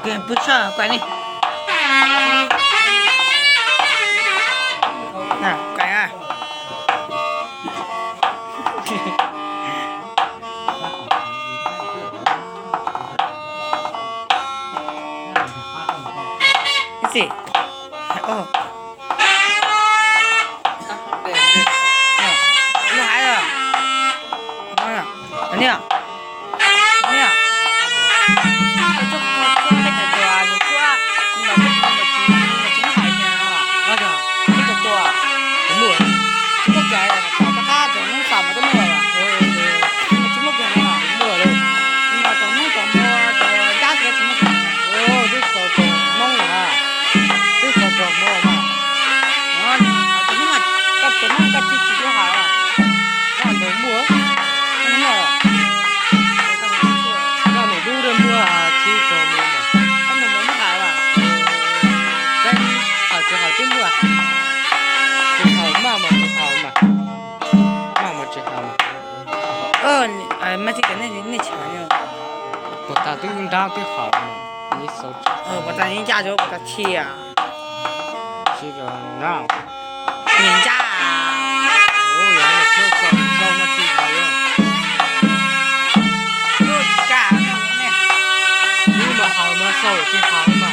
Pw soj kuv ni. Kuv. Ib txhis. Lub hais os. Ni os. Ni os. Tsis muaj cai, rov qab rau hnub xam mas twb muaj lawm. Tsis muaj kiag no, muaj lawm. Rau hnub rau hmo rau ncab thiab tsis muaj kiag. Twb xaus rau Hmoob lawm, twb xaus rau Hmoob mas. Tus Hmoob mas koj tus Hmoob koj tsis tsis lub hais, koj ntawd muaj, koj muaj, koj ntawm lub dej muaj tsis rau mus mas, koj ntawm mus lub hais mas. Saib hais tsis hais twb muaj, tsis hais maj mas tsis hais mas, maj mas tsis hais mas. Mas tsis cov nej tsis hais, puas tas twb nrab twb hais, puas tas ncaj, puas tas tshia, tsis nrab, ncaj. Tsis kaj, wb mas hais mas xaus tsis hais.